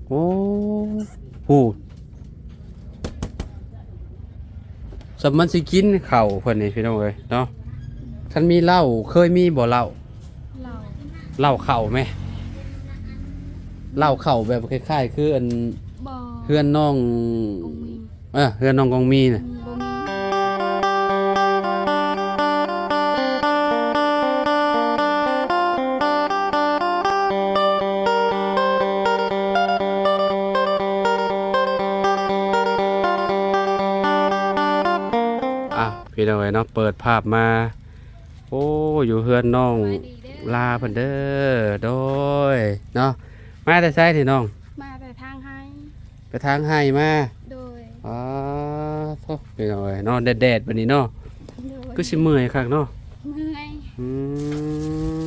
ໂອ້ ຜູ້ ສ່ຳມັນຊິກິນເຂົ້າເພິ່ນນີ້ພີ່ນ້ອງເອີຍເນາະ. ຄັນມີເຫຼົ້າ ເຄີຍມີບໍ່ເຫຼົ້າ? ເຫຼົ້າ ເຫຼົ້າເຂົ້າແມ? ເຫຼົ້າເຂົ້າແບບຄ້າຍໆຄືອັນ ບໍ່ ເຮືອນນ້ອງ ກອງມີ ເອີ ເຮືອນນ້ອງກອງມີນະ. ອືມ ບໍ່ມີ. ອ່ະ ພີ່ນ້ອງເອີຍເນາະ ເປີດພາບມາ ໂອ້ ຢູ່ເຮືອນນ້ອງ ສະບາຍດີເດີ ລາເພິ່ນເດີ. ໂດຍ ເນາະ ມາແຕ່ໃສນີ້ນ້ອງ? ມາແຕ່ທາງໄຮ່. ໄປທາງໄຮ່ມາ? ໂດຍ. ອໍ ໂທ້ ພີ່ນ້ອງເອີຍເນາະ ແດດໆ ບາດນີ້ເນາະ. ໂດຍ. ຄືຊິເມື່ອຍຄັກເນາະ? ເມື່ອຍ. ອື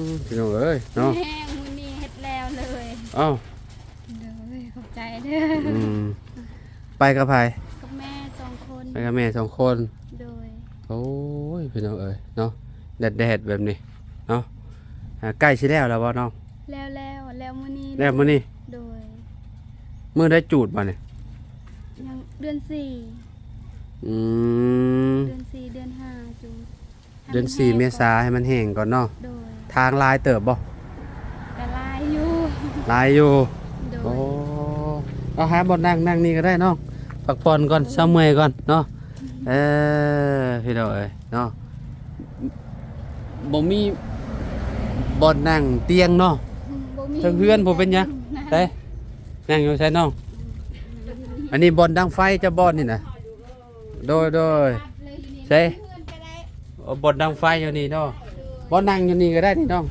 ມ ພີ່ນ້ອງເອີຍເນາະ ແຮງ ມື້ນີ້ເຮັດແລ້ວເລີຍ. ອ້າວ ໂດຍ ຂອບໃຈເດີ. ອືມ ໄປກັບໃຜ? ກັບແມ່ສອງຄົນ. ໄປກັບແມ່ສອງຄົນ. ໂດຍ. ໂອ້ຍ ພີ່ນ້ອງເອີຍເນາະ ແດດໆ ແບບນີ້ເນາະ. ອ່າ ໃກ້ຊິແລ້ວແລ້ວບໍ່ນ້ອງ? ແລ້ວ ແລ້ວ ແລ້ວມື້ນີ້. ແລ້ວມື້ນີ້? ໂດຍ. ມື້ໃດຈູດບາດນີ້? ຍັງ ເດືອນສີ່. ອືມ ເດືອນສີ່ ເດືອນຫ້າຈູດ. ເດືອນສີ່ ໃຫ້ມັນແຫ້ງ ເມສາ ໃຫ້ມັນແຫ້ງກ່ອນເນາະ. ໂດຍ. ທາງຫຼາຍເຕີບບໍ່? ກະຫຼາຍຢູ່. ຫຼາຍຢູ່. ໂດຍ. ໂອ້ ເອົາ ຫາບ່ອນນັ່ງ ນັ່ງນີ້ກໍໄດ້ນ້ອງ ພັກຜ່ອນກ່ອນ ໂດຍ ເຊົາເມື່ອຍກ່ອນເນາະ. ເອີ ພີ່ນ້ອງເອີຍເນາະ ບໍ່ມີບ່ອນນັ່ງຕຽງເນາະ. ອືມ ບໍ່ມີ. ເທິງເຮືອນບໍ່ເປັນຫຍັງ. ໄດ້ ນັ່ງຢູ່ໃສນ້ອງ? ອັນນີ້ບ່ອນດັງໄຟ ຈະບ່ອນນີ້ນະ. ໂດຍ ໂດຍ. ໃສ? ໂອ້ ບ່ອນດັງໄຟຢູ່ນີ້ເນາະ. ບໍ່ ນັ່ງຢູ່ນີ້ກໍໄດ້ນີ້ນ້ອງ.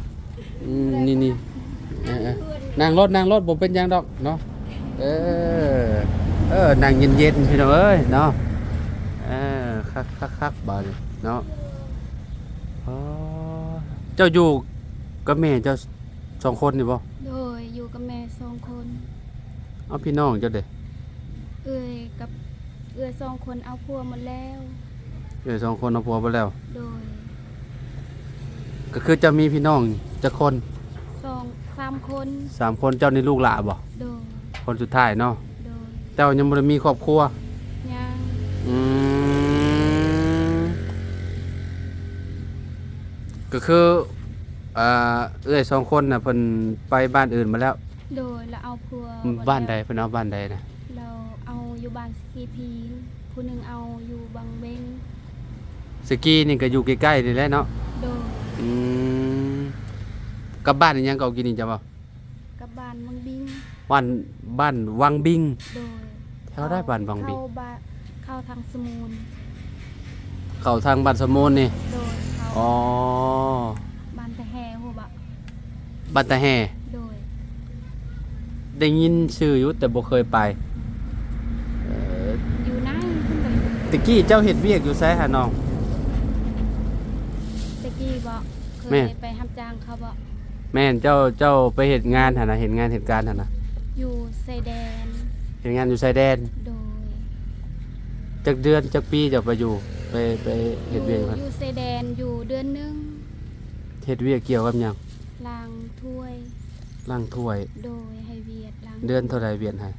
ອືມ ນີ້ໆ ເອີໆ ນັ່ງໂລດ ນັ່ງໂລດ ບໍ່ເປັນຫຍັງດອກເນາະ. ເອີ ເອີ ນັ່ງເຢັນໆ ພີ່ນ້ອງເອີຍເນາະ. ເອີ ຄັກໆໆ ບາດນີ້ເນາະ. ອໍ ເຈົ້າຢູ່ກັບແມ່ເຈົ້າ ສອງຄົນນີ້ບໍ່? ໂດຍ ຢູ່ກັບແມ່ສອງຄົນ. ເອົາ ພີ່ນ້ອງເຈົ້າເດ? ເອື້ອຍກັບເອື້ອຍສອງຄົນເອົາຜົວໝົດແລ້ວ. ເອື້ອຍສອງຄົນເອົາຜົວໝົດແລ້ວ? ໂດຍ. ກໍຄືເຈົ້າມີພີ່ນ້ອງຈັກຄົນ? ສອງ ສາມຄົນ. ສາມຄົນ. ເຈົ້ານີ້ລູກຫຼ້າບໍ່? ໂດຍ. ຄົນສຸດທ້າຍເນາະ? ໂດຍ. ເຈົ້າຍັງບໍ່ໄດ້ມີຄອບຄົວ? ຍັງ. ອືມ ກໍຄື ອ່າ ເອື້ອຍສອງຄົນນະ ເພິ່ນໄປບ້ານອື່ນໝົດແລ້ວ? ໂດຍ. ລາວເອົາຜົວ ບ້ານໃດ? ເພິ່ນເອົາບ້ານໃດນະ? ລາວເອົາຢູ່ບ້ານສະກີພີນ ຜູ້ໜຶ່ງເອົາຢູ່ບັງເບັງ. ສະກີນີ້ກໍຢູ່ໃກ້ໆ ນີ້ແຫຼະເນາະ? ໂດຍ. ອືມ ກັບບ້ານອີຫຍັງເກາະ ກີ້ນີ້ຈະເວົ້າ? ກັບບ້ານວັງບິງ. ບ້ານ ບ້ານວັງບິງ? ໂດຍ. ແຖວໃດບ້ານວັງບິງ? ເຂົ້າບ້ານ ເຂົ້າທາງສະມູນ. ເຂົ້າທາງບ້ານສະມູນນີ້? ໂດຍ. ເຂົ້າ ອໍ ບ້ານຕາແຮ່ ຮູ້ບໍ່? ບ້ານຕາແຮ່? ໂດຍ. ໄດ້ຍິນຊື່ຢູ່ ແຕ່ບໍ່ເຄີຍໄປ. ເອີ ຢູ່ໃນພຸ້ນເລີຍ. ແຕ່ກີ້ເຈົ້າເຮັດວຽກຢູ່ໃສຫານ້ອງ? ແຕ່ກີ້ບໍ? ເຄີຍ ແມ່ນ ໄປຮັບຈ້າງເຂົາບໍ? ແມ່ນ. ເຈົ້າ ເຈົ້າໄປເຮັດງານຫັ້ນນະ ເຮັດງານເຮັດການຫັ້ນນະ? ຢູ່ຊາຍແດນ. ເຮັດງານຢູ່ຊາຍແດນ? ໂດຍ. ຈັກເດືອນຈັກປີເຈົ້າໄປຢູ່ ໄປ ໄປເຮັດວຽກຢູ່ຫັ້ນ? ຢູ່ຊາຍແດນຢູ່ເດືອນໜຶ່ງ. ເຮັດວຽກກ່ຽວກັບຫຍັງ? ລ້າງຖ້ວຍ. ລ້າງຖ້ວຍ? ໂດຍ. ໃຫ້ວຽດລ້າງ. ເດືອນເທົ່າໃດວຽດໃຫ້?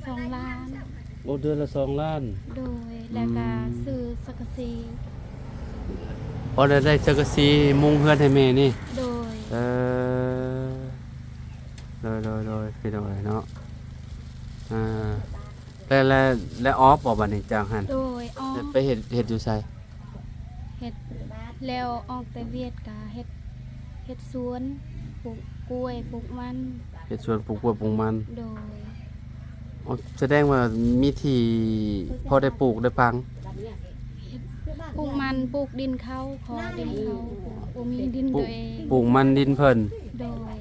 ສອງລ້ານ. ໂອ້ ເດືອນລະສອງລ້ານ. ໂດຍ. ອືມ. ແລ້ວກະຊື້ສັງກະສີ. ອໍ ໄດ້ ໄດ້ສັງກະສີມຸງເຮືອນໃຫ້ແມ່ນີ້? ໂດຍ. ເອີ ໂດຍ ໂດຍ ໂດຍ ພີ່ນ້ອງເອີຍເນາະ. ອ່າ ແລ້ວ ແລ້ວ ແລ້ວອອກບໍ່ບາດນີ້ຈາກຫັ້ນ? ໂດຍ ອອກ. ແລ້ວໄປເຮັດ ເຮັດຢູ່ໃສ? ເຮັດ ແລ້ວອອກແຕ່ວຽກກະເຮັດ ເຮັດສວນ ປູກກ້ວຍ ປູກມັນ. ເຮັດສວນ ປູກກ້ວຍ ປູກມັນ. ໂດຍ. ອໍ ສະແດງວ່າມີທີ່ພໍໄດ້ປູກໄດ້ຝັງ? ເຮັດ ປູກມັນ ປູກດິນເຂົາ ຂໍດິນເຂົາ ປູກ ບໍ່ມີດິນ ປູກ ຕົວເອງ. ປູກມັນດິນເພິ່ນ? ໂດຍ.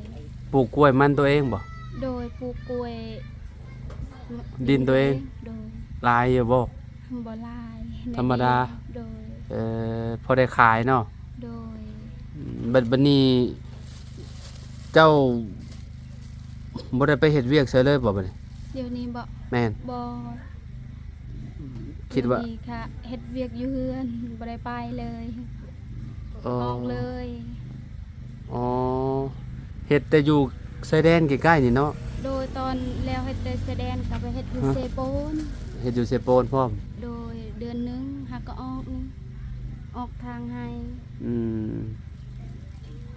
ປູກກ້ວຍມັນຕົວເອງບໍ່? ໂດຍ. ປູກກ້ວຍ ດິນຕົວເອງ? ໂດຍ. ຫຼາຍຢູ່ບໍ່? ບໍ່ຫຼາຍ ທຳມະດາ. ໂດຍ. ເອີ ພໍໄດ້ຂາຍເນາະ? ໂດຍ. ອືມ ບັດ ບັດນີ້ເຈົ້າບໍ່ໄດ້ໄປເຮັດວຽກໃສເລີຍບໍ່ບັດນີ້? ດຽວນີ້ບໍ? ແມ່ນ. ບໍ່. ຄິດວ່າ ດຽວນີ້ກະເຮັດວຽກຢູ່ເຮືອນ ບໍ່ໄດ້ໄປເລີຍ. ອໍ ອອກເລີຍ. ອໍ ເຮັດແຕ່ຢູ່ຊາຍແດນໃກ້ໆ ນີ້ເນາະ? ໂດຍ ຕອນແລ້ວເຮັດແຕ່ຊາຍແດນກໍໄປເຮັດຢູ່ ຮະ? ເຊໂປນ. ເຮັດຢູ່ເຊໂປນພ້ອມ? ໂດຍ ເດືອນໜຶ່ງຫາກໍອອກນີ້ ອອກທາງໄຮ່. ອືມ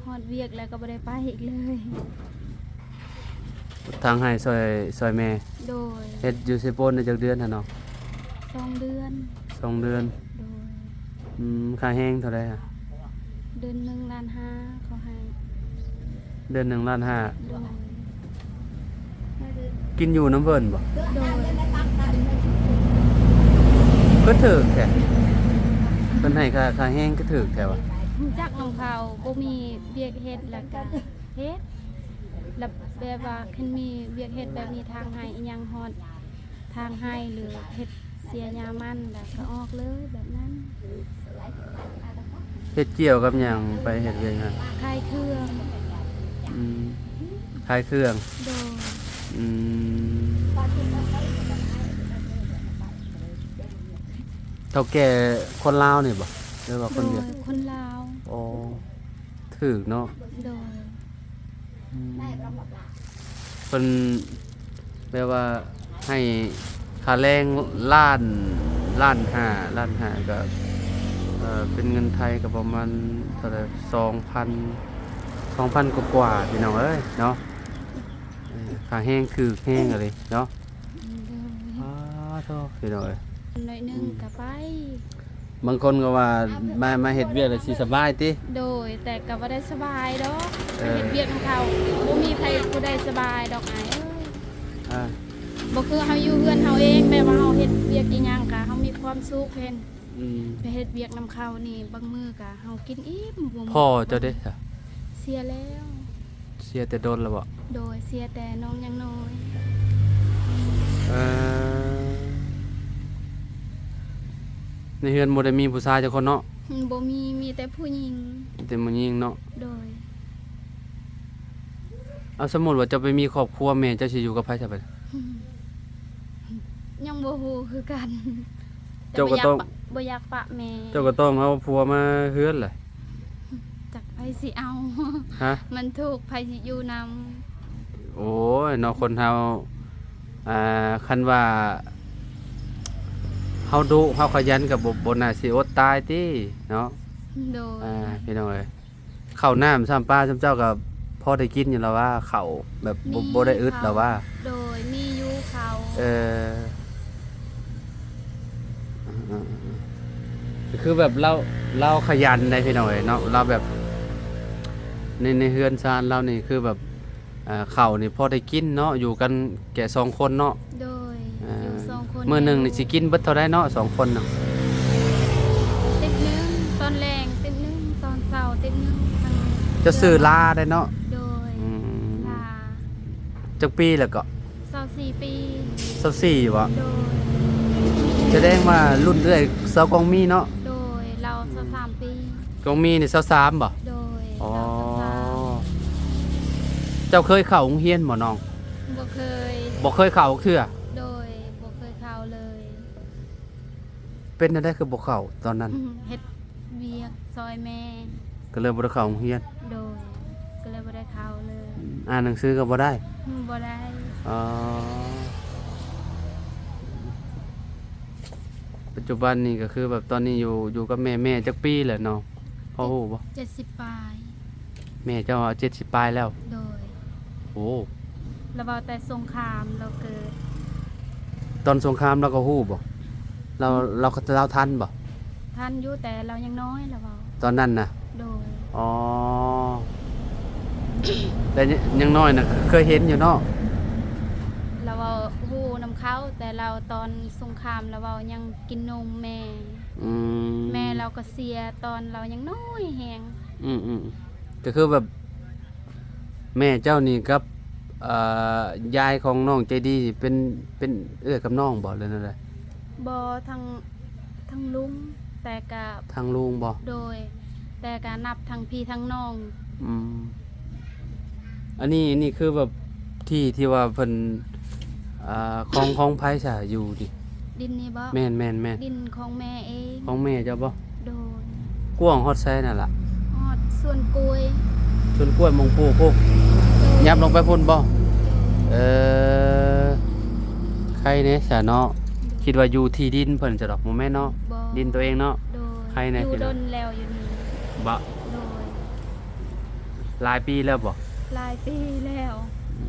ຮອດວຽກແລ້ວກໍບໍ່ໄດ້ໄປອີກເລີຍ. ທາງໄຮ່ຊ່ອຍ ຊ່ອຍແມ່. ໂດຍ ເຮັດຢູ່ເຊໂປນໄດ້ຈັກເດືອນຫັ້ນເນາະ? ສອງເດືອນ. ສອງເດືອນ. ໂດຍ. ອືມ ຄ່າແຮງເທົ່າໃດຫະ? ເດືອນໜຶ່ງລ້ານຫ້າເຂົາໃຫ້. ເດືອນໜຶ່ງລ້ານຫ້າ. ໂດຍ. ກິນຢູ່ນຳເພິ່ນບໍ່? ໂດຍ. ຄືຖືກແທ້ ເພິ່ນໃຫ້ຄ່າ ຄ່າແຮງຄືຖືກແທ້ວະ? ຈັກນຳເຂົາ ບໍ່ມີວຽກເຮັດ ແລ້ວກະເຮັດ ແລ້ວແບບວ່າຄັນມີວຽກເຮັດແບບນີ້ ທາງໄຮ່ອີ່ຫຍັງ ຮອດທາງໄຮ່ ຫຼືເຮັດເສຍຫຍ້າມັນ ແລ້ວກໍອອກເລີຍແບບນັ້ນ. ເຮັດກ່ຽວກັບຫຍັງ? ໄປເຮັດວຽກຫັ້ນ ຂາຍເຄື່ອງ. ອືມ ຂາຍເຄື່ອງ. ໂດຍ. ອືມ ເຖົ້າແກ່ຄົນລາວນີ້ບໍ່ ຫຼືວ່າຄົນຫວຽດ? ໂດຍ ຄົນລາວ. ອໍ ຖືກເນາະ. ໂດຍ. ອືມ ເພິ່ນແບບວ່າໃຫ້ຄ່າແຮງລ້ານ ລ້ານຫ້າ ລ້ານຫ້າ ກໍ ເອີ ເປັນເງິນໄທກໍປະມານເທົ່າໃດ ສອງພັນ ສອງພັນກວ່າໆ ພີ່ນ້ອງເອີຍເນາະ. ເອີ ຄ່າແຮງຖືກແຮງອີ່ຫຼີເນາະ. ໂດຍ. ອ້າໂທ້ ພີ່ນ້ອງເອີຍ ໜ້ອຍໜຶ່ງ ອືມ ກໍໄປ. ບາງຄົນກໍວ່າມາ ມາເຮັດວຽກແລ້ວຊິສະບາຍຕິ? ໂດຍ ແຕ່ກໍບໍ່ໄດ້ສະບາຍດອກ. ເອີ ເຮັດວຽກນຳເຂົາ ບໍ່ມີໃຜຜູ້ໃດສະບາຍດອກອ້າຍເອີຍ. ອ່າ ບໍ່ຄືເຮົາຢູ່ເຮືອນເຮົາເອງ ແບບວ່າເຮົາເຮັດວຽກອີ່ຫຍັງກະເຮົາມີຄວາມສຸກເຫັນ. ອືມ ໄປເຮັດວຽກນຳເຂົານີ້ ບາງມື້ກະເຮົາກິນອີ່ມ. ພໍ່ເຈົ້າເດ ເສຍແລ້ວ? ເສຍແຕ່ດົນແລ້ວບໍ່? ໂດຍ ເສຍແຕ່ນ້ອງຍັງນ້ອຍ. ເອີ ໃນເຮືອນບໍ່ໄດ້ມີຜູ້ຊາຍຈັກຄົນເນາະ? ອືມ ບໍ່ມີ ມີແຕ່ຜູ້ຍິງ. ມີແຕ່ຜູ້ຍິງເນາະ? ໂດຍ. ເອົາ ສົມມຸດວ່າເຈົ້າໄປມີຄອບຄົວ ແມ່ເຈົ້າຊິຢູ່ກັບໃຜຊະບັດ? ຍັງບໍ່ຮູ້ຄືກັນ. ເຈົ້າກໍຕ້ອງ ແຕ່ບໍ່ຢາກປະ ບໍ່ຢາກປະແມ່. ເຈົ້າກໍຕ້ອງເອົາຜົວມາເຮືອນແຫຼະ. ຈັກໃຜຊິເອົາ? ຮະ? ມັນທຸກ ໃຜຊິຢູ່ນຳ? ໂອ້ຍເນາະ ຄົນເຮົາ ອ່າ ຄັນວ່າເຮົາດຸ ເຮົາຂະຫຍັນ ກໍບໍ່ ບໍ່ໜ້າຊິອົດຕາຍຕິເນາະ. ໂດຍ. ອ່າ ພີ່ນ້ອງເອີຍ ເຂົ້ານ້ຳຊ້ຳປາຊ້ຳເຈົ້າກໍພໍໄດ້ກິນຢູ່ລະວ່າ ເຂົ້າແບບບໍ່ ມີ ບໍ່ໄດ້ອຶດ ເຂົ້າ ລະວ່າ. ໂດຍ ມີຢູ່ເຂົ້າ. ເອີ ເອີໆໆ ກໍຄືແບບລາວ ລາວຂະຫຍັນໄດ໋ ພີ່ນ້ອງເອີຍເນາະ. ລາວແບບ ໃນ ໃນເຮືອນຊານລາວນີ້ຄືແບບ ເຂົ້ານີ້ພໍໄດ້ກິນເນາະ ຢູ່ກັນແຕ່ສອງຄົນເນາະ. ໂດຍ. ເອີ ຢູ່ສອງຄົນ. ມື້ໜຶ່ງນີ້ຊິກິນເບິດເທົ່າໃດເນາະ ສອງຄົນນະ? ຕິບໜຶ່ງຕອນແລງ ຕິບໜຶ່ງຕອນເຊົ້າ ຕິບໜຶ່ງທາງ. ເຈົ້າຊື່ລາໄດ໋ເນາະ? ໂດຍ. ອືມ ລາ. ຈັກປີແລ້ວເກາະ? ຊາວສີ່ປີ. ຊາວສີ່ບໍ? ໂດຍ. ສະແດງວ່າລຸ້ນເອື້ອຍຊາວກອງມີເນາະ? ໂດຍ ລາວຊາວສາມປີ. ກອງມີນີ້ຊາວສາມບໍ? ໂດຍ. ອໍ ລາວຊາວສາມ. ເຈົ້າເຄີຍເຂົ້າໂຮງຮຽນບໍ່ນ້ອງ? ບໍ່ເຄີຍ. ບໍ່ເຄີຍເຂົ້າເທື່ອ? ໂດຍ ບໍ່ເຄີຍເຂົ້າເລີຍ. ເປັນແນວໃດຄືບໍ່ເຂົ້າຕອນນັ້ນ? ເຮັດວຽກຊ່ອຍແມ່ ກໍເລີຍບໍ່ໄດ້ເຂົ້າໂຮງຮຽນ. ໂດຍ ກໍເລີຍບໍ່ໄດ້ເຂົ້າເລີຍ. ອ່ານໜັງສືກໍບໍ່ໄດ້? ອືມ ບໍ່ໄດ້. ອໍ ປັດຈຸບັນນີ້ກໍຄືແບບຕອນນີ້ຢູ່ ຢູ່ກັບແມ່. ແມ່ຈັກປີແລ້ວນ້ອງ ພໍຮູ້ບໍ່? ເຈັດ ເຈັດສິບປາຍ. ແມ່ເຈົ້າເຈັດສິບປາຍແລ້ວ? ໂດຍ. ໂອ້ ລາວເວົ້າແຕ່ສົງຄາມລາວເກີດ. ຕອນສົງຄາມລາວກໍຮູ້ບໍ່? ລາວ ອືມ ລາວ ລາວທັນບໍ່? ທັນຢູ່ ແຕ່ລາວຍັງນ້ອຍ ລາວເວົ້າຕອນນັ້ນນະ. ໂດຍ. ອໍ ແຕ່ຍັງ ຍັງນ້ອຍນະ ເຄີຍເຫັນຢູ່ເນາະ? ລາວເວົ້າຮູ້ນຳເຂົາ ແຕ່ລາວຕອນສົງຄາມລາວເວົ້າຍັງກິນນົມແມ່. ອືມ ແມ່ລາວກໍເສຍຕອນລາວຍັງນ້ອຍແຮງ. ອືມໆ ກໍຄືແບບ ແມ່ເຈົ້ານີ້ກັບ ເອີ ຍາຍຂອງນ້ອງໃຈດີນີ້ເປັນ ເປັນເອື້ອຍກັບນ້ອງບໍ່ ຫຼືແນວໃດ? ບໍ່ ທັງ ທັງລຸງ ແຕ່ກະ ທັງລຸງບໍ່? ໂດຍ ແຕ່ກະນັບທັງພີ່ທັງນ້ອງ. ອືມ ອັນນີ້ ອັນນີ້ຄືແບບທີ່ ທີ່ວ່າເພິ່ນ ອ່າ ຂອງ ຂອງໃຜຊະຢູ່ນີ້? ດິນນີ້ບໍ? ແມ່ນໆໆ ດິນຂອງແມ່ເອງ. ຂອງແມ່ເຈົ້າບໍ? ໂດຍ. ກວ້າງຮອດໃສນັ້ນລະ? ຮອດສວນກ້ວຍ. ສວນກ້ວຍໝ່ອງປູກພຸ້ນ? ໂດຍ. ຫຍັບລົງໄປພຸ້ນບໍ? ໂດຍ. ເອີ ໄຄແດ່ຊະເນາະ. ໂດຍ ຄິດວ່າຢູ່ທີ່ດິນເພິ່ນຊະດອກ ບໍ່ແມ່ນເນາະ? ບໍ່ ດິນຕົວເອງເນາະ. ໂດຍ ໄຄແດ່ ຢູ່ດົນແລ້ວຢູ່ນີ້. ບໍ່? ໂດຍ ຫຼາຍປີແລ້ວບໍ່? ຫຼາຍປີແລ້ວ. ອື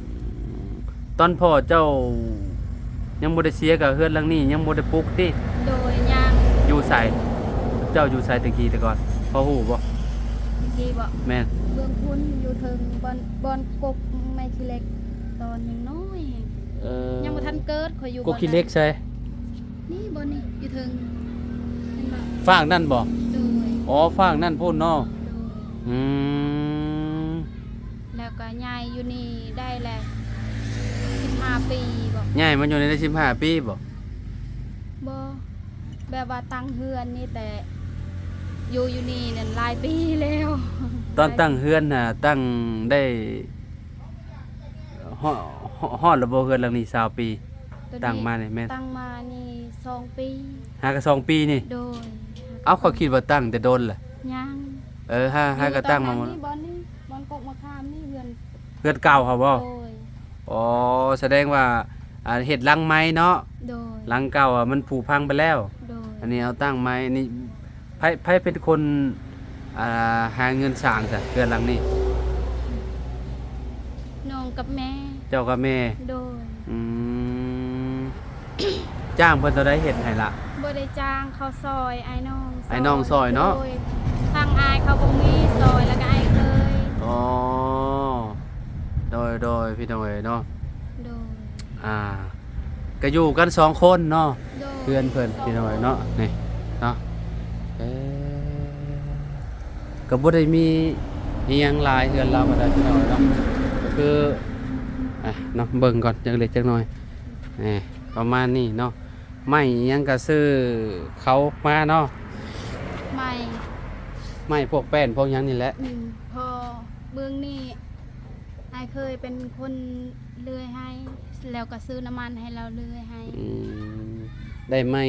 ມ ຕອນພໍ່ເຈົ້າຍັງບໍ່ໄດ້ເສຍ ກໍເຮືອນຫຼັງນີ້ຍັງບໍ່ໄດ້ປຸກຕິ? ໂດຍ ຍັງ. ຢູ່ໃສ? ເຈົ້າຢູ່ໃສແຕ່ກີ້ແຕ່ກ່ອນ ພໍຮູ້ບໍ່? ແຕ່ກີ້ບໍ່? ແມ່ນ ເບື້ອງພຸ້ນ ຢູ່ເທິງບ່ອນ ບ່ອນກົກໄມ້ຂີ້ເຫຼັກ ຕອນຍັງນ້ອຍ. ເອີ ຍັງບໍ່ທັນເກີດ ຂ້ອຍຢູ່ ກົກຂີ້ເຫຼັກໃສ? ນີ້ບ່ອນນີ້ ຢູ່ເທິງ ເຫັນບໍ່? ຟາກນັ້ນບໍ່? ໂດຍ ອໍ ຟາກນັ້ນພຸ້ນເນາະ. ໂດຍ ອືມ ແລ້ວກໍຍ້າຍຢູ່ນີ້ໄດ້ແຫຼະ ສິບຫ້າປີບໍ່? ຍ້າຍມາຢູ່ນີ້ໄດ້ສິບຫ້າປີບໍ່? ບໍ່ ແບບວ່າຕັ້ງເຮືອນນີ້ ແຕ່ຢູ່ ຢູ່ນີ້ນັ້ນຫຼາຍປີແລ້ວ. ຕອນຕັ້ງເຮືອນນະ ຕັ້ງໄດ້ ຮອດ ຮອດແລ້ວບໍ່ເຮືອນຫຼັງນີ້ຊາວປີ? ຕອນນີ້ຕັ້ງມານີ້ແມ່ນ ຕັ້ງມານີ້ສອງປີ. ຫາກໍສອງປີນີ້? ໂດຍ. ເອົ້າ ເຂົາຄິດວ່າຕັ້ງແຕ່ດົນລະ. ຍັງ. ເອີ ຫາ ຫາກໍຕັ້ງມາ ຢູ່ຕອນນັ້ນນີ້ ບ່ອນນີ້ ບ່ອນກົກມະຂາມນີ້ ເຮືອນ ເຮືອນເກົ່າເຮົາບໍ່? ໂດຍ. ອໍ ສະແດງວ່າ ອ່າ ເຮັດຫຼັງໃໝ່ເນາະ. ໂດຍ. ຫຼັງເກົ່າ ອະ ມັນຜຸພັງໄປແລ້ວ. ໂດຍ. ອັນນີ້ເຮົາຕັ້ງໃໝ່ນີ້ ໃຜ ໃຜເປັນຄົນ ອ່າ ຫາເງິນສ້າງຊະ ເຮືອນຫຼັງນີ້? ນ້ອງກັບແມ່. ເຈົ້າກັບແມ່? ໂດຍ. ອືມ ຈ້າງເພິ່ນເທົ່າໃດເຮັດໃຫ້ລະ? ບໍ່ໄດ້ຈ້າງ ເຂົາຊ່ອຍ ອ້າຍນ້ອງຊ່ອຍ. ອ້າຍນ້ອງຊ່ອຍເນາະ? ໂດຍ. ທາງອ້າຍເຂົາບໍ່ມີຊ່ອຍ ແລ້ວກໍອ້າຍເຂີຍ. ອໍ ໂດຍ ໂດຍ ພີ່ນ້ອງເອີຍເນາະ. ໂດຍ. ອ່າ ກໍຢູ່ກັນສອງຄົນເນາະ. ໂດຍ. ເຮືອນເພິ່ນ ສອງ ພີ່ນ້ອງເອີຍເນາະ ນີ້ເນາະ. ເອີ ກໍບໍ່ໄດ້ມີອີ່ຫຍັງຫຼາຍ ເຮືອນລາວກໍໄດ້ ພີ່ນ້ອງເອີຍເນາະ. ກໍຄື ອ່ະ ເນາະ ເບິ່ງກ່ອນ ຈັກເລັກຈັກນ້ອຍ ນີ້ ປະມານນີ້ເນາະ. ໄມ້ອີ່ຫຍັງກໍຊື້ເຂົາມາເນາະ. ໄມ້ ໄມ້ພວກແປ້ນພວກຫຍັງນີ້ແຫຼະ. ອືມ ພໍເບິ່ງນີ້ ອ້າຍເຂີຍເປັນຄົນເລື່ອຍໃຫ້ ແລ້ວກໍຊື້ນ້ຳມັນໃຫ້ລາວເລື່ອຍໃຫ້. ອືມ ໄດ້ໄມ້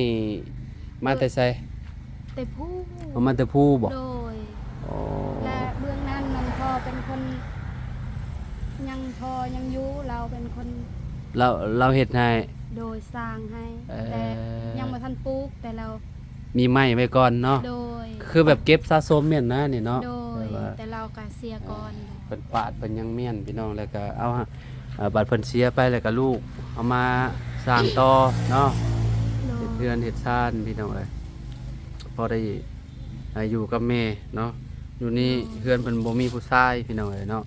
ມາແຕ່ໃສ? ແຕ່ພູ. ເອົາມາແຕ່ພູບໍ? ໂດຍ. ອໍ ແລະເບື້ອງນັ້ນນັ້ນພໍ່ເປັນຄົນ ຍັງ ພໍ່ຍັງຢູ່ ລາວເປັນຄົນ ລາວ ລາວເຮັດໃຫ້. ໂດຍ ສ້າງໃຫ້. ເອີ ແຕ່ຍັງບໍ່ທັນປູກ ແຕ່ລາວ ມີໄມ້ໄວ້ກ່ອນເນາະ. ໂດຍ. ຄືແບບເກັບສະສົມແມ່ນນະນີ້ເນາະ. ໂດຍ. ແບບວ່າ ແຕ່ລາວກໍເສຍກ່ອນ. ເອີ ເພິ່ນປາດເພິ່ນຍັງແມ່ນ ພີ່ນ້ອງ ແລ້ວກໍເອົາ ເອີ ບາດເພິ່ນເສຍໄປ ແລ້ວກໍລູກເອົາມາສ້າງຕໍ່ເນາະ. ໂດຍ. ເຮັດເຮືອນເຮັດຊານ ພີ່ນ້ອງເອີຍ ພໍໄດ້ ອ່າ ຢູ່ກັບແມ່ເນາະ. ຢູ່ນີ້ ໂດຍ ເຮືອນເພິ່ນບໍ່ມີຜູ້ຊາຍ ພີ່ນ້ອງເອີຍເນາະ.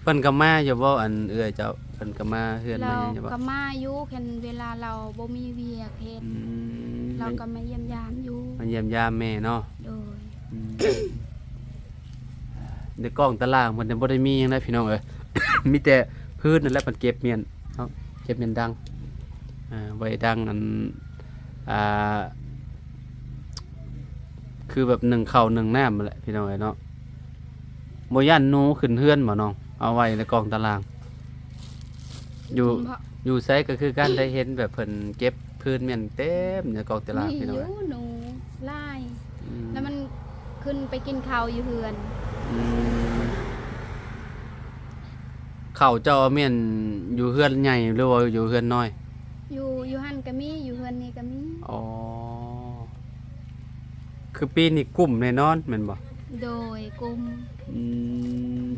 ເພິ່ນກໍມາຢູ່ບໍ່ ອັນເອື້ອຍເຈົ້າ? ເພິ່ນກໍມາເຮືອນມາຫຍັງຢູ່ບໍ່? ລາວກໍມາຢູ່ ຄັນເວລາລາວບໍ່ມີວຽກເຮັດ. ອືມ ລາວກໍມາຢ້ຽມຢາມຢູ່. ມາຢ້ຽມຢາມແມ່ເນາະ. ໂດຍ. ອືມ ໃນກ້ອງຕາລ່າງເພິ່ນຍັງບໍ່ໄດ້ມີຫຍັງນະ ພີ່ນ້ອງເອີຍ. ມີແຕ່ພື້ນນັ້ນແຫຼະ ເພິ່ນເກັບມ້ຽນເນາະ ເກັບມ້ຽນດັງ ອ່າ ໄວ້ດັງ ອັນ ອ່າ ຄືແບບໜຶ້ງເຂົ້າໜຶ້ງນ້ຳຫັ້ນແຫຼະ ພີ່ນ້ອງເອີຍເນາະ. ບໍ່ຢ້ານໜູຂຶ້ນເຮືອນບໍ່ນ້ອງ? ເອົາໄວ້ໃນກ້ອງຕາລ່າງ. ຢູ່ ບໍ່ ຢູ່ໃສກໍຄືກັນ ໄດ້ເຫັນແບບເພິ່ນເກັບພື້ນມ້ຽນເຕັມໃນກ້ອງຕາລ່າງ ມີ ພີ່ນ້ອງເອີຍ. ຢູ່ ໜູຫຼາຍ. ອືມ ແລ້ວມັນຂຶ້ນໄປກິນເຂົ້າຢູ່ເຮືອນ. ອືມ ເຂົ້າເຈົ້າແມ່ນຢູ່ເຮືອນໃຫຍ່ ຫຼືວ່າຢູ່ເຮືອນນ້ອຍ? ຢູ່ ຢູ່ຫັ້ນກໍມີ ຢູ່ເຮືອນນີ້ກໍມີ. ອໍ ຄືປີນີ້ກຸ້ມແນ່ນອນແມ່ນບໍ່? ໂດຍ ກຸ້ມ. ອືມ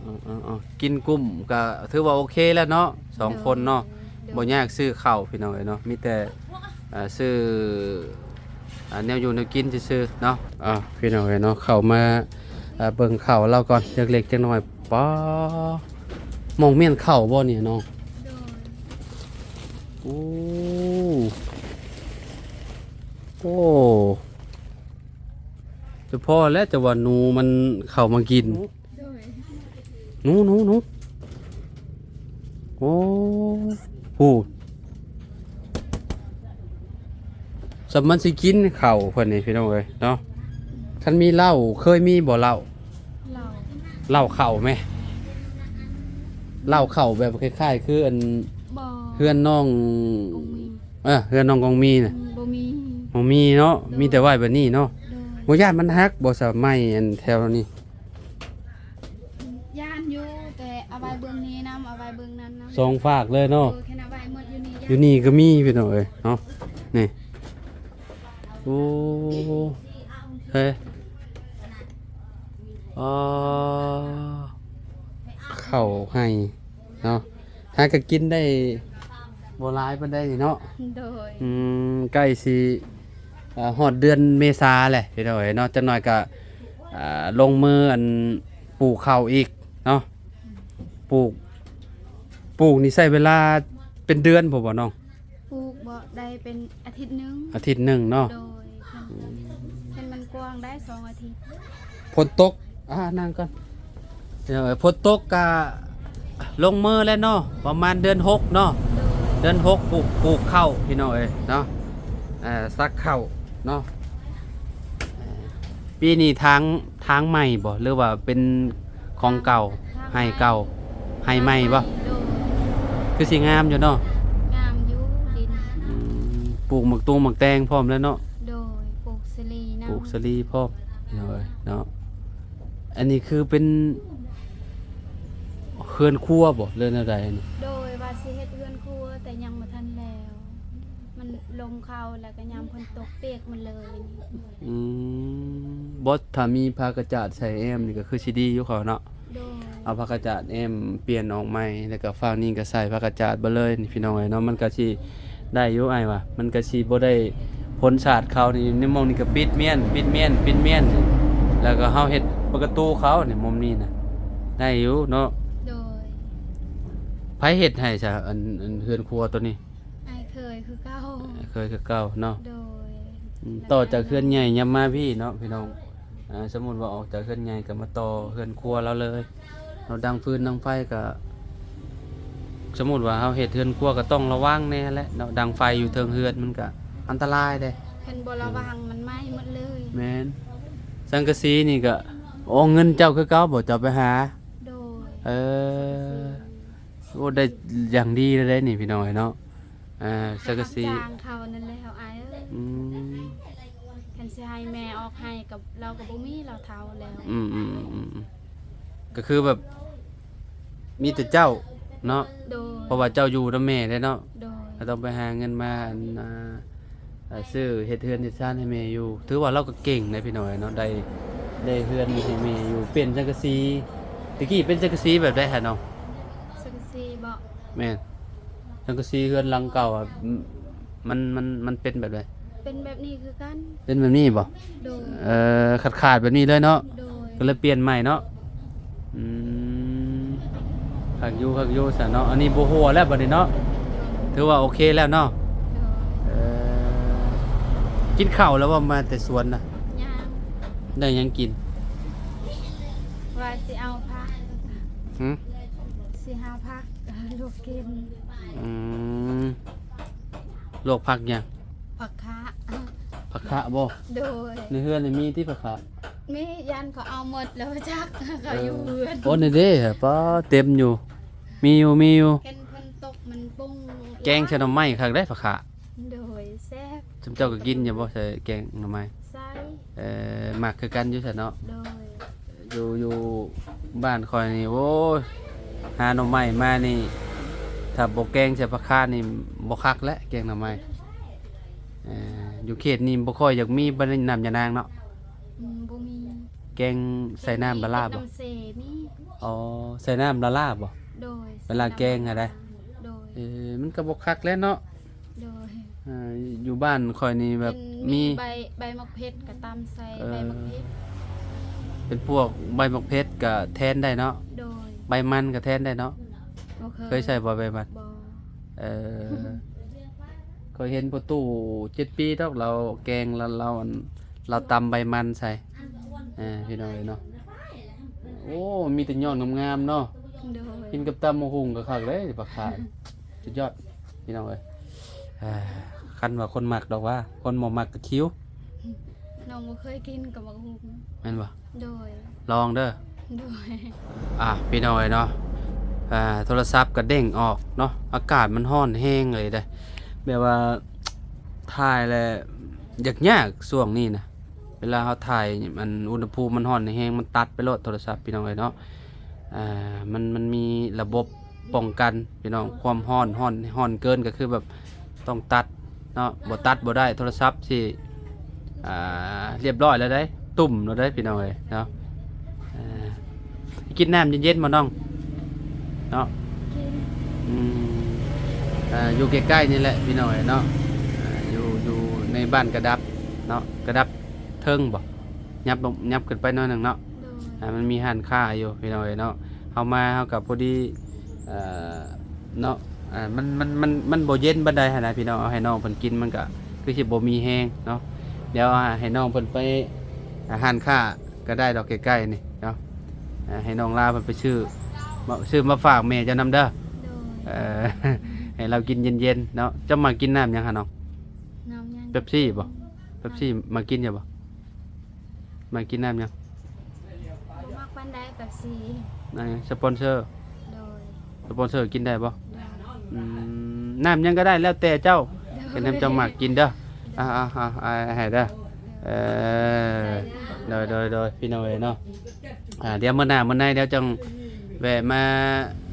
ເອີໆໆ ກິນກຸ້ມກໍຖືວ່າໂອເຄແລ້ວເນາະ ສອງຄົນເນາະ. ໂດຍ ບໍ່ຍາກຊື້ເຂົ້າ ພີ່ນ້ອງເອີຍເນາະ ມີແຕ່ ອ່າ ຊື້ ອ່າ ແນວຢູ່ແນວກິນຊື່ໆເນາະ. ອ່າ ພີ່ນ້ອງເອີຍເນາະ ເຂົ້າມາ ອ່າ ເບິ່ງເຂົ້າລາວກ່ອນ ຈັກເລັກຈັກນ້ອຍ. ປາ ໝ່ອງມ້ຽນເຂົ້າບໍ່ນີ້ນ້ອງ? ໂດຍ. ໂອ້ ໂອ້ ຈະພໍແລ້ວ ຈະວ່າໜູມັນເຂົ້າມາກິນ. ໂດຍ. ໜູ ໜູ ໜູ ໂອ້ ຜູ້ ສ່ຳມັນຊິກິນເຂົ້າເພິ່ນນີ້ ພີ່ນ້ອງເອີຍເນາະ. ຄັນມີເຫຼົ້າ ເຄີຍມີບໍ່ເຫຼົ້າ? ເຫຼົ້າ ເຫຼົ້າເຂົ້າແມ? ເຫຼົ້າເຂົ້າແບບຄ້າຍໆຄືອັນ ບໍ່ ເຮືອນນ້ອງ ກອງມີ ເອີ ເຮືອນນ້ອງກອງມີນະ. ອືມ ບໍ່ມີ ບໍ່ມີເນາະ. ໂດຍ. ມີແຕ່ໄວ້ແບບນີ້ເນາະ. ໂດຍ. ບໍ່ຢ້ານມັນຫັກບໍ່ ສະໄມ້ອັນແຖວນີ້? ຢ້ານຢູ່ ແຕ່ເອົາໄວ້ເບື້ອງນີ້ນຳ ເອົາໄວ້ເບິ່ງນັ້ນນະ ສອງຟາກເລີຍເນາະ. ເອີ ແຄ່ນັ້ນໄວ້ໝົດຢູ່ນີ້ ຢູ່ນີ້ກໍມີພີ່ນ້ອງເອີຍເນາະ. ນີ້ ໂອ້ ເຮີ້ຍ ອໍ ເຂົ້າໄຮ່ເນາະ ຫາກໍກິນໄດ້ບໍ່ຫຼາຍປານໃດນີ້ເນາະ. ໂດຍ ອືມ ໃກ້ຊິ ອ່າ ຮອດເດືອນເມສາແຫຼະພີ່ນ້ອງເອີຍເນາະ. ຈັກໜ້ອຍກໍ ອ່າ ລົງມື ອັນ ປູກເຂົ້າອີກເນາະ. ປູກ ປູກນີ້ໃຊ້ເວລາເປັນເດືອນພຸ້ນບໍ່ນ້ອງ? ປູກບໍ່ໄດ້ເປັນອາທິດໜຶ່ງ. ອາທິດໜຶ່ງເນາະ. ໂດຍ ເຫັນມັນກວ້າງໄດ້ສອງອາທິດ. ຝົນຕົກ ອ່າ ນັ່ງກ່ອນ. ເອີ ຝົນຕົກກະລົງມືແລ້ວເນາະ ປະມານເດືອນຫົກເນາະ. ໂດຍ ເດືອນຫົກ ປູກ ປູກເຂົ້າພີ່ນ້ອງເອີຍເນາະ. ເອີ ສັກເຂົ້າເນາະ. ເອີ ປີນີ້ທາງ ທາງໃໝ່ບໍ່ ຫຼືວ່າເປັນຂອງເກົ່າ? ທາງ ໄຮ່ເກົ່າ ໄຮ່ໃໝ່ບໍ່? ໂດຍ ຄືຊິງາມຢູ່ເນາະ. ງາມຢູ່ດິນ. ອືມ ປູກໝາກຕຸງໝາກແຕງພ້ອມແລ້ວເນາະ. ໂດຍ ປູກສາລີນຳ ປູກສາລີພ້ອມ ໂດຍເນາະ. ອັນນີ້ຄືເປັນເຮືອນຄົວບໍ່ ຫຼືແນວໃດນີ້? ໂດຍ ວ່າຊິເຮັດເຮືອນຄົວ ແຕ່ຍັງບໍ່ທັນແລ້ວ ມັນລົມເຂົ້າ ແລ້ວກໍຍາມຝົນຕົກປຽກໝົດເລີຍ. ອືມ ບໍ່ ຖ້າມີຜ້າກະຈາດໃສ່ແອ້ມນີ້ກໍຄືຊິດີຢູ່ເຂົາເນາະ. ໂດຍ ເອົາຜ້າກະຈາດແອ້ມປ່ຽນອອກໃໝ່ ແລ້ວກໍຟາກນີ້ກໍໃສ່ຜ້າກະຈາດເບິດເລີຍນີ້ພີ່ນ້ອງເອີຍເນາະ. ມັນກໍຊິ ໄດ້ຢູ່ອ້າຍວ່າ ມັນກະຊິບໍ່ໄດ້ຜົນສາດເຂົ້ານີ້. ໃນໝ່ອງນີ້ກະປິດມ້ຽນ ປິດມ້ຽນ ປິດມ້ຽນ ແລ້ວກະເຮົາເຮັດປະຕູເຂົ້ານີ້ ມຸມນີ້ນະ ໄດ້ຢູ່ເນາະ. ໂດຍ ໃຜເຮັດໃຫ້ຊະ ອັນ ອັນເຮືອນຄົວໂຕນີ້? ອ້າຍເຂີຍຄືເກົ່າ ອ້າຍເຂີຍຄືເກົ່າເນາະ. ໂດຍ ອືມ ຕໍ່ຈາກເຮືອນໃຫຍ່ຍາມມາພີ້ເນາະ ພີ່ນ້ອງ. ອ່າ ສົມມຸດວ່າອອກຈາກເຮືອນໃຫຍ່ກໍມາຕໍ່ເຮືອນຄົວລາວເລີຍເນາະ. ດັງຟືນດັງໄຟກໍ ສົມມຸດວ່າເຮົາເຮັດເຮືອນຄົວກໍຕ້ອງລະວັງແດ່ແຫຼະເນາະ. ດັງໄຟຢູ່ເທິງເຮືອນມັນກໍອັນຕະລາຍເດ້ ຄັນບໍ່ລະວັງມັນໄໝ້ໝົດເລີຍ. ແມ່ນ ສັງກະສີນີ້ກໍ ໂອ້ ເງິນເຈົ້າຄືເກົ່າບໍ່ ເຈົ້າໄປຫາ? ໂດຍ ເອີ ສັງກະສີ ໂອ້ ໄດ້ຢ່າງດີເລີຍເດ້ນີ້ ພີ່ນ້ອງເອີຍເນາະ. ອ່າ ສັງກະສີ ຈ້າງເຂົານັ້ນແຫຼະອ້າຍເອີຍ. ອືມ ຄັນຊິໃຫ້ແມ່ອອກໃຫ້ກໍ ລາວກໍບໍ່ມີ ລາວເຖົ້າແລ້ວ. ອືມໆ ກໍຄືແບບມີແຕ່ເຈົ້າເນາະ. ໂດຍ ເພາະວ່າເຈົ້າຢູ່ນຳແມ່ເດ້ເນາະ. ໂດຍ ກໍຕ້ອງໄປຫາເງິນມາ ອັນ ອ່າ ຊື້ເຮັດເຮືອນເຮັດຊານໃຫ້ແມ່ຢູ່. ຖືວ່າລາວກໍເກັ່ງເດ້ພີ່ນ້ອງເນາະ ໄດ້ ໄດ້ເຮືອນໃຫ້ແມ່ຢູ່. ເປັນສັງກະສີ ແຕ່ກີ້ເປັນສັງກະສີແບບໃດຫະນ້ອງ? ສັງກະສີບໍ? ແມ່ນ ສັງກະສີເຮືອນຫຼັງເກົ່າອະ ມັນ ມັນ ມັນເປັນແບບໃດ? ເປັນແບບນີ້ຄືກັນ. ເປັນແບບນີ້ບໍ? ໂດຍ ເອີ ຂາດໆແບບນີ້ເລີຍເນາະ. ໂດຍ ກໍເລີຍປ່ຽນໃໝ່ເນາະ. ອືມ ຄັກຢູ່ ຄັກຢູ່ຊະເນາະ. ອັນນີ້ບໍ່ຮົ່ວແລ້ວບັດນີ້ເນາະ ຖືວ່າໂອເຄແລ້ວເນາະ. ໂດຍ ເອີ ກິນເຂົ້າແລ້ວບໍ່ ມາແຕ່ສວນນະ? ຍັງ. ໄດ້ຫຍັງກິນ? ວ່າຊິເອົາຜັກ. ຫື? ຊິຫາຜັກລວກກິນ. ອືມ ລວກຜັກຫຍັງ? ຜັກຄະ. ຜັກຄະບໍ? ໂດຍ ໃນເຮືອນນີ້ມີຕິຜັກຄະ? ມີ ຢ້ານເຂົາເອົາໝົດແລ້ວຈັກ ເຂົາຢູ່ເຮືອນ. ໂອ້ ນີ້ເດ້ ປ້າ ເຕັມຢູ່ ມີຢູ່ ມີຢູ່. ເຫັນຝົນຕົກມັນປຸ້ງ. ແກງໃສ່ໜໍ່ໄມ້ຄັກເດ້ຜັກຄະ. ໂດຍ ແຊບ. ຊຸມເຈົ້າກໍກິນຢູ່ບໍ່ ໃສ່ແກງໜໍ່ໄມ້? ໃສ່. ເອີ ມັກຄືກັນຢູ່ຊະເນາະ. ໂດຍ ຢູ່ ຢູ່ບ້ານຂ້ອຍນີ້ ໂອ້ຍ ຫາໜໍ່ໄມ້ມານີ້ ຖ້າບໍ່ແກງໃສ່ຜັກຄານີ້ບໍ່ຄັກແຫຼະ ແກງໜໍ່ໄມ້. ເອີ ຢູ່ເຂດນີ້ບໍ່ຄ່ອຍຢາກມີປານໃດ ນ້ຳຍານາງເນາະ. ອືມ ບໍ່ມີ. ແກງໃສ່ນ້ຳລະລາບໍ? ເຮັດນ້ຳເຊມີ. ອໍ ໃສ່ນ້ຳລະລາບໍ? ໂດຍ ເວລາແກງຫັ້ນໃດ໋. ໂດຍ ເອີ ມັນກໍບໍ່ຄັກແຫຼະເນາະ. ໂດຍ ເອີ ຢູ່ບ້ານຂ້ອຍນີ້ແບບ ເຫັນມີ ມີ ໃບ ໃບໝາກເຜັດກໍຕຳໃສ່ ເອີ ໃບໝາກເຜັດ. ເປັນພວກໃບໝາກເຜັດກໍແທນໄດ້ເນາະ. ໂດຍ ໃບມັນກໍແທນໄດ້ເນາະ. ບໍ່ເຄີຍ. ເຄີຍໃສ່ບໍ່ໃບມັນ? ບໍ່. ເອີ ຂ້ອຍເຫັນພໍ່ຕູ້ເຈັດປີດອກ ລາວແກງ ລາວ ລາວ ອັນ ລາວຕຳໃບມັນໃສ່. ເອີ ພີ່ນ້ອງເອີຍເນາະ. ໂອ້ ມີແຕ່ຍອດງາມໆເນາະ. ໂດຍ ກິນກັບຕຳບັກຫຸ່ງກໍຄັກເດ້ ປາຄາ. ສຸດຍອດ ພີ່ນ້ອງເອີຍ. ເອີ ຄັນວ່າຄົນມັກດອກວ່າ ຄົນບໍ່ມັກກໍຄິວ. ນ້ອງບໍ່ເຄີຍກິນກັບບັກຫຸ່ງ. ແມ່ນບໍ່? ໂດຍ ລອງເດີ. ໂດຍ ອ່າ ພີ່ນ້ອງເອີຍເນາະ. ອ່າ ໂທລະສັບກໍເດ້ງອອກເນາະ. ອາກາດມັນຮ້ອນແຮງເລີຍເດ້ ແບບວ່າຖ່າຍແລ້ວຢາກຍາກຊ່ວງນີ້ນະ. ເວລາເຮົາຖ່າຍ ອັນ ອຸນຫະພູມມັນຮ້ອນແຮງ ມັນຕັດໄປໂລດໂທລະສັບ ພີ່ນ້ອງເອີຍເນາະ. ອ່າ ມັນ ມັນມີລະບົບ ປ້ອງກັນພີ່ນ້ອງ ຄວາມຮ້ອນ ຮ້ອນ ຮ້ອນເກີນກໍຄືແບບຕ້ອງຕັດເນາະ ບໍ່ຕັດບໍ່ໄດ້ ໂທລະສັບຊິ ອ່າ ລຽບຮ້ອຍແລ້ວເດ້ ຕຸ້ມແລ້ວເດ້ພີ່ນ້ອງເອີຍເນາະ. ເອີ ກິນນ້ຳເຢັນໆບໍ່ນ້ອງເນາະ? ກິນ ອືມ ເອີ ຢູ່ໃກ້ໆນີ້ແຫຼະພີ່ນ້ອງເອີຍເນາະ ເອີ ຢູ່ ຢູ່ໃນບ້ານກະດັບເນາະ ກະດັບເທິງບໍ່? ຫຍັບລົງ ຫຍັບຂຶ້ນໄປໜ້ອຍໜຶ່ງເນາະ. ໂດຍ ອ່າ ມັນມີຮ້ານຄ້າຢູ່ພີ່ນ້ອງເອີຍເນາະ ເຮົາມາເຮົາກໍພໍດີ ເອີ ເນາະ ອ່າ ມັນ ມັນ ມັນ ມັນບໍ່ເຢັນປານໃດຫັ້ນນະພີ່ນ້ອງ ເອົາໃຫ້ນ້ອງເພິ່ນກິນມັນກໍຄືຊິບໍ່ມີແຮງເນາະ. ດຽວໃຫ້ນ້ອງເພິ່ນໄປ ອ່າ ຮ້ານຄ້າກໍໄດ້ດອກໃກ້ໆນີ້ເນາະ ອ່າ ໃຫ້ນ້ອງລາເພິ່ນໄປຊື້ ມາ ຊື້ມາຝາກແມ່ເຈົ້ານຳເດີ. ໂດຍ ເອີ ໃຫ້ລາວກິນເຢັນໆເນາະ. ເຈົ້າມັກກິນນ້ຳຫຍັງຫະນ້ອງ? ນ້ຳຫຍັງ? ເປັບຊີບໍ່? ເປັບຊີມັກກິນຢູ່ບໍ່? ມັກກິນນ້ຳຫຍັງ? ບໍ່ມັກປານໃດເປັບຊີ. ນ້ຳສະປອນເຊີ? ໂດຍ ສະປອນເຊີກິນໄດ້ບໍ່? ໂດຍ ອືມ ນ້ຳຫຍັງກໍໄດ້ແລ້ວແຕ່ເຈົ້າ ໂດຍ ເຮັດໃຫ້ເຈົ້າມັກກິນເດີ. ອ່າ ອ່າ ອ່າ ໃຫ້ເດີ. ໂດຍ ເອີ ໂດຍ ໂດຍ ໂດຍ ພີ່ນ້ອງເອີຍເນາະ. ອ່າ ດຽວມື້ໜ້າມື້ໃນດຽວຈັ່ງແວະມາ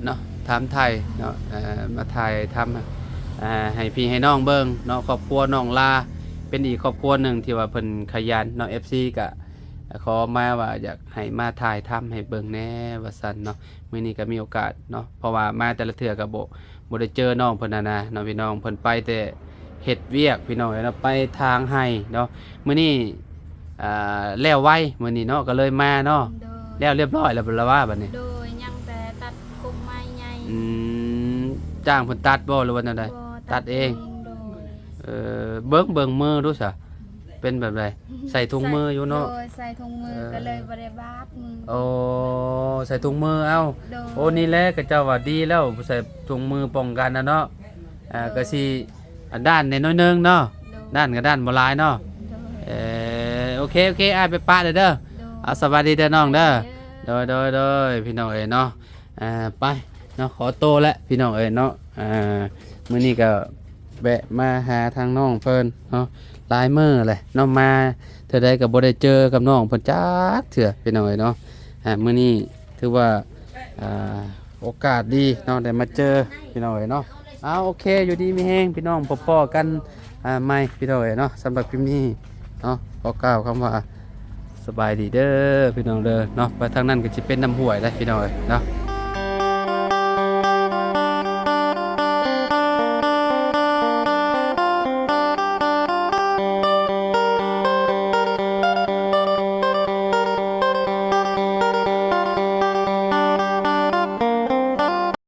ເນາະ ຖາມໄຖ່ເນາະ ເອີ ມາຖ່າຍທຳ ອ່າ ໃຫ້ພີ່ໃຫ້ນ້ອງເບິ່ງເນາະ ຄອບຄົວນ້ອງລາ ເປັນອີກຄອບຄົວໜຶ່ງທີ່ວ່າເພິ່ນຂະຫຍັນເນາະ ເອັຟຊີກໍ ຂໍມາວ່າຢາກໃຫ້ມາຖ່າຍທຳໃຫ້ເບິ່ງແດ່ວ່າຊັ້ນເນາະ. ມື້ນີ້ກໍມີໂອກາດເນາະ ເພາະວ່າມາແຕ່ລະເທື່ອກໍບໍ່ ບໍ່ໄດ້ເຈີນ້ອງເພິ່ນຫັ້ນນະເນາະ ພີ່ນ້ອງ ເພິ່ນໄປແຕ່ເຮັດວຽກ ພີ່ນ້ອງເອີຍເນາະ ໄປທາງໄຮ່ເນາະ. ມື້ນີ້ ອ່າ ແລ້ວໄວມື້ນີ້ເນາະ ກໍເລີຍມາເນາະ. ໂດຍ ແລ້ວລຽບຮ້ອຍແລ້ວບໍ່ລະວ່າບັດນີ້? ໂດຍ ຍັງແຕ່ຕັດກົກໄມ້ໃຫຍ່. ອືມ ຈ້າງເພິ່ນຕັດບໍ່ ຫຼືວ່າແນວໃດ? ບໍ່ ຕັດເອງ. ໂດຍ ເອີ ເບິ່ງ ເບິ່ງມືດູຊະ ເປັນແບບໃດ? ໃສ່ຖົງມືຢູ່ເນາະ. ໂດຍ ໃສ່ຖົງມື ເອີ ກໍເລີຍບໍ່ໄດ້ບາດມື. ໂອ້ ໃສ່ຖົງມືເອົາ. ໂດຍ ໂອ້ ນີ້ແຫຼະ ຂະເຈົ້າວ່າດີແລ້ວ ໃສ່ຖົງມືປ້ອງກັນນະເນາະ. ອ່າ ໂດຍ ກໍຊິ ອ່າ ດ້ານແດ່ໜ້ອຍໜຶ່ງເນາະ. ໂດຍ ດ້ານກໍດ້ານບໍ່ຫຼາຍເນາະ. ໂດຍ ເອີ ໂອເຄ ໂອເຄ ອ້າຍໄປປະເດີ. ໂດຍ ເອົາ ສະບາຍດີເດີນ້ອງເດີ. ໂດຍ ໂດຍ ໂດຍ ໂດຍ ພີ່ນ້ອງເອີຍເນາະ. ອ່າ ໄປເນາະ ຂໍໂຕແຫຼະພີ່ນ້ອງເອີຍເນາະ. ອ່າ ມື້ນີ້ກໍແວະມາຫາທາງນ້ອງເພິ່ນເນາະ ຫຼາຍມື້ແຫຼະເນາະ ມາເທື່ອໃດກໍບໍ່ໄດ້ເຈີກັບນ້ອງເພິ່ນຈັກເທື່ອພີ່ນ້ອງເອີຍເນາະ. ອ່າ ມື້ນີ້ຖືວ່າ ອ່າ ໂອກາດດີເນາະ ໄດ້ມາເຈີພີ່ນ້ອງເອີຍເນາະ. ເອົາ ໂອເຄ ຢູ່ດີມີແຮງພີ່ນ້ອງ ພໍ້ກັນ ອ່າ ໃໝ່ພີ່ນ້ອງເອີຍເນາະ. ສຳລັບຄລິບນີ້ເນາະ ຂໍກ່າວຄຳວ່າ ສະບາຍດີເດີພີ່ນ້ອງເດີເນາະ. ໄປທາງນັ້ນກໍຊິເປັນນ້ຳຫ້ວຍເດ້ພີ່ນ້ອງເອີຍເນາະ.